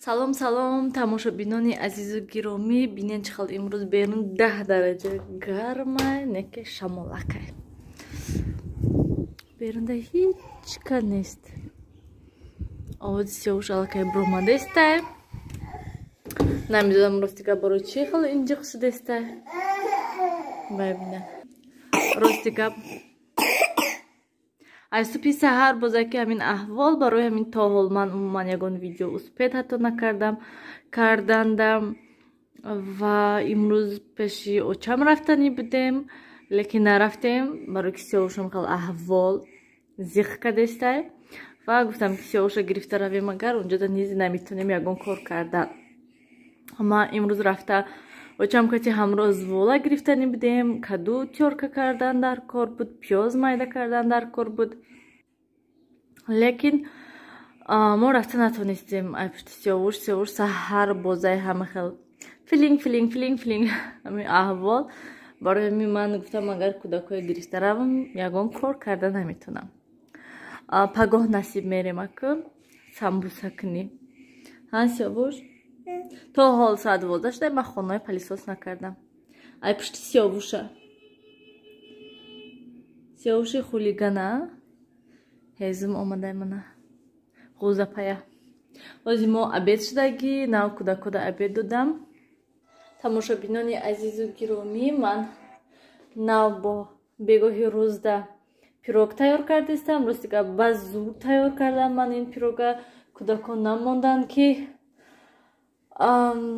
Салом, салом, тамошобинони азизу гиромӣ. Бинен, чӣ хел имрӯз берун 10 дараҷа гармай, неке шамолакай. Берунда ҳеҷ ка нест. Овози сиёвуш аллакай буромадестай. Намедонам, рости гап, барои чӣ хел инҷиқ шудестай. Бибина. Рости гап, аз субҳи саҳар бозаки ҳамин аҳвол, барои ҳамин то ҳол ман умуман ягон видео успеть ҳатто накардам кардандам. Ва имрӯз пеши очам рафтанӣ будем, лекин нарафтем, барои ки сиёвушам хел аҳвол зиқ кадестай ва гуфтам, ки сиёвуша гирифта равем, агар унҷода низ наметонем ягон кор кардан. Ма имрӯз рафта очам кати ҳамроҳ звола гирифтанӣ будем, каду тёрка кардан дар кор буд, пиёз майда кардан дар кор буд, лекин мо рафта натонистем. Ай пушти сиёвуш. Сиёвуш саҳар бозаи ҳама хел филинг, филинг, филинг, филинг, ҳамин аҳвол. Барои ҳамин ман гуфтам, агар кӯдакҳое гирифта равам, ягон кор карда наметонам. Пагоҳ насиб мерем, аку самбуса кунӣ. Ҳа, сиёвуш, то ҳол соат 12 шуда, ман хонаи пылесос накардам. Ай пушти сиёвуша. Сиёвуши хулигана ҳезум омадай, мана ғӯзапая. Ҳози мо обед шудагӣ, нав кӯдакода обед додам. Тамошобинони азизу гиромӣ, ман нав бо бегоҳи рӯзда пирог тайёр кардистам. Рости гап, ба зуд тайёр кардам ман ин пирога. Кӯдакон намонданд, ки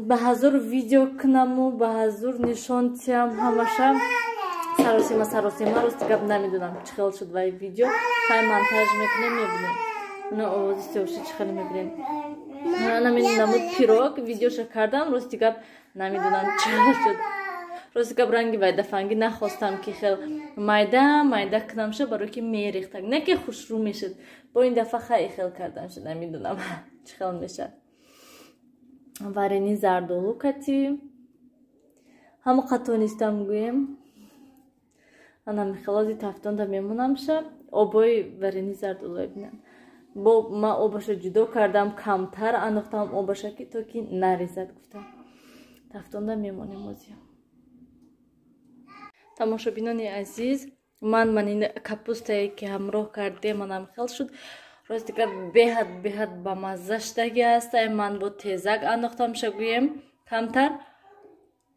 ба ҳазор видео кунаму ба ҳазур нишон тиҳам. Ҳамаша саросима, саросима. Рости гап, намедонам, чӣ хел шуд вай видео. Хай, монтаж мекунем, мебинем. Ана овози сиёвуши чӣ хеле мебинем. Намин намуд пирог видеоша кардам. Рости гап, намедонам, чӣ хел шуд. Рости гап, ранги вайдафангӣ нахостам, ки хел майда майда кунамша, барои ки мерехтак, не ки хушрӯ мешуд. Бо ин дафъа хай хел кардамша, намедонам, чӣ хел мешад. Варени зардолу кати ҳамо қатонистам, гӯем, анамихелози тафтонда мемонамша. Обои варени зардолу бинам, бо ман обаша ҷудо кардам, камтар андохтам обаша, ки то ки нарезад, гуфтам. Тафтонда мемонем ози. Тамошобинони азиз, ман ин капустае, ки ҳамроҳ кардем, манам хел шуд. Рости гап, беҳад беҳад бамазза шудаги аст. Ман бо тезак андохтамша, гӯем, камтар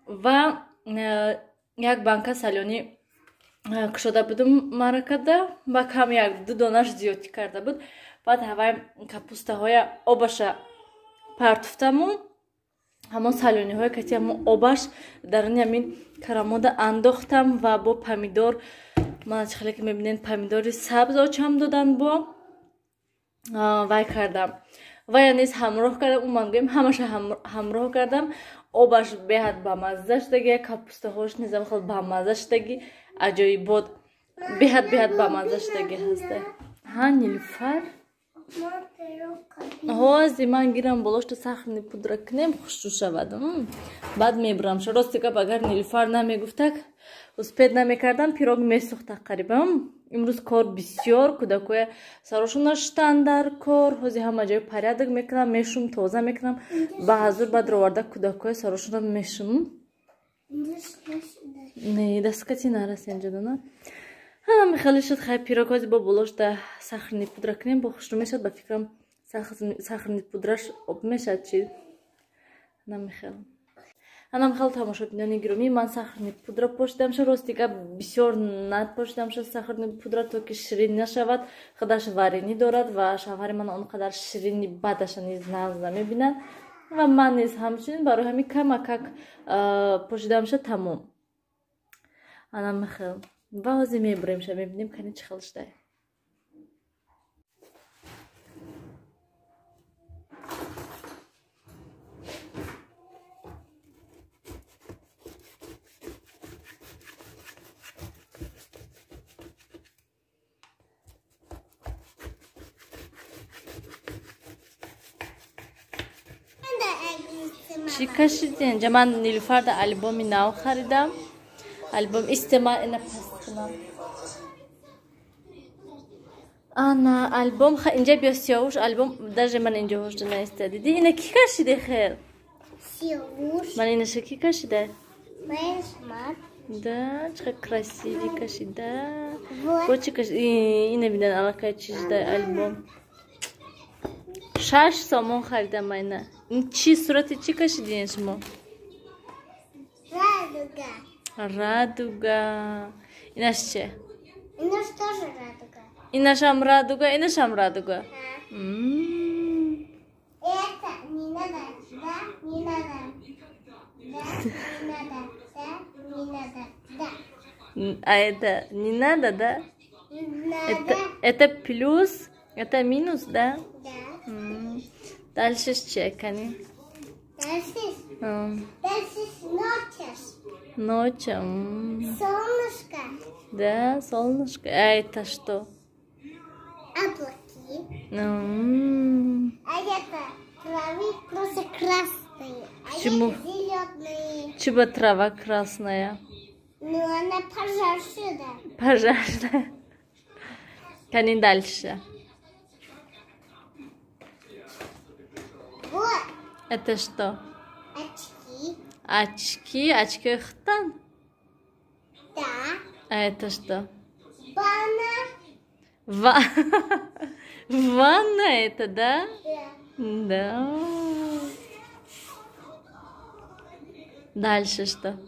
ва як банка солёнӣ кушода будум маракада ва кам як ду донаш зиёдтӣ карда буд. Баъд ҳавай капустаҳоя обаша партуфтаму ҳамон солёниҳое кати ҳамон обаш даруни ҳамин карамода андохтам ва бо помидор. Ман чӣ хеле ки мебинед, помидори сабз очам додан, бо вай кардам, вая низ ҳамроҳ кардам. Уман гӯем, ҳамаша ҳамроҳ кардам. Обаш беҳад бамазза шудаги, капустаҳош низам хел бамазза шудаги, аҷоибот, беҳад беҳад бамазза шудаги ҳаста. Ҳа, Нилуфар, ҳози ман гирам, болошта сахарный пудра кунем, хушрӯ шавад, баъд мебурамша. Рости гап, агар Нилуфар намегуфтак, успеть намекардам, пирог месӯхта қарибам. Имрӯз кор бисёр, кӯдакоя сарошона шуштан дар кор. Ҳози ҳама ҷой порядок мекунам, мешум, тоза мекунам ба ҳазур, баъд роварда кӯдакоя сарошона мешум. Не, дасткати нарасем ҷадона. Ҳама хеле шуд. Хай, пирог ҳози бо болошда сахарный пудра кунем, бо хушрӯ мешавад. Ба фикрам, сахарный пудраш об мешавад чи намехел. Анам хел, тамошобинони гиромӣ, ман сахарный пудра пошидамша. Рости гап, бисёр напошидамша сахарный пудра, то ки ширин нашавад. Худаш варенӣ дорад ва шавҳари ман он қадар ширини бадаша низ нағз намебинад ва ман низ ҳамчунин. Барои ҳамин камакак пошидамша, тамом. Анамихел ва ҳозир мебуремша, мебинем, кани чӣ хел шудай. Чӣ кашиден? Ҷа ман Нилуфарда альбоми нав харидам. Альбом истемал, ина паст кунам. Ана альбом инҷа биё Сиёвуш альбом даже ман инҷо ҳошта наиста. Диди ина ки кашиде хел? Сиёвуш. Ман инаша ки кашида? Ман. Да, чӣ красивый кашида. Бо чӣ кашида? Ина бинан аллакай чижда альбом. 6 сомон харидам айна. Ин чӣ сурати чӣ кашидин шумо? Радуга. Радуга. Инаш че? Инаш тоже радуга. Инашам радуга, инашам радуга. Это не надо, да, не надо. Да, не надо, да, не надо, да. А это не надо, да? Надо. Это плюс, это минус, да? Да. Дальше чекани. Дальше? Дальше ночь. Ночь. Солнышко. Да, солнышко. А это что? Облаки. А это травы просто красные. Почему? А это зеленые. Чего трава красная? Ну, она пожаршая. Пожарная. Кани дальше. Вот. Это что? Очки. Очки? Очки хтан? Да. А это что? Ванна. Ванна это, да? Да. Да. Дальше что?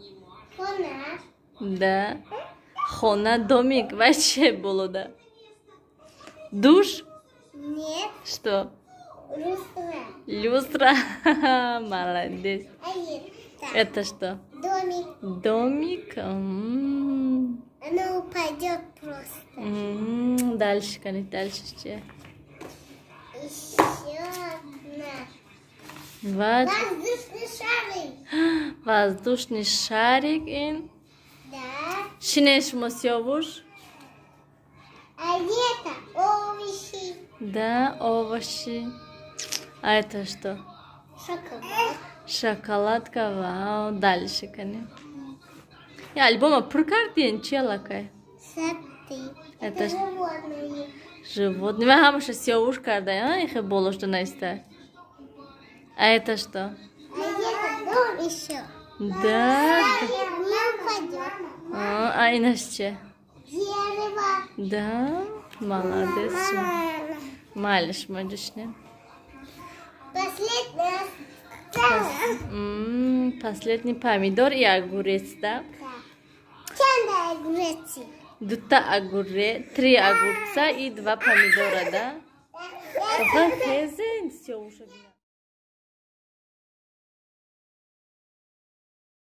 Хона. Да. Хона, домик вообще было, да. Душ? Нет. Что? Люстра. Люстра. Молодец. А это? Это что? Домик. Домик. Она упадет просто. Дальше, конечно, дальше что? Еще одна. Воздушный шарик. Воздушный шарик. Ин. Да. Шинеш мосёвуш. А это овощи. Да, овощи. А это что? Шоколад. Шоколадка, вау. Дальше, конечно. Я альбома пур кардин, чи аллакай? Сады. Это животные. Животные. Ман ҳамаша Сиёвуш карда, а? Ихе болошда наиста. А это что? А это дом еще. Да. Не упадет. А инаш че? Дерево. Да, молодец. Малиш, мадишне. Последний. Последний помидор и огурец, да? Да. Чанда огурцы? Дута огурец, 3 огурца и 2 помидора, да? Да. Хезен, все уже.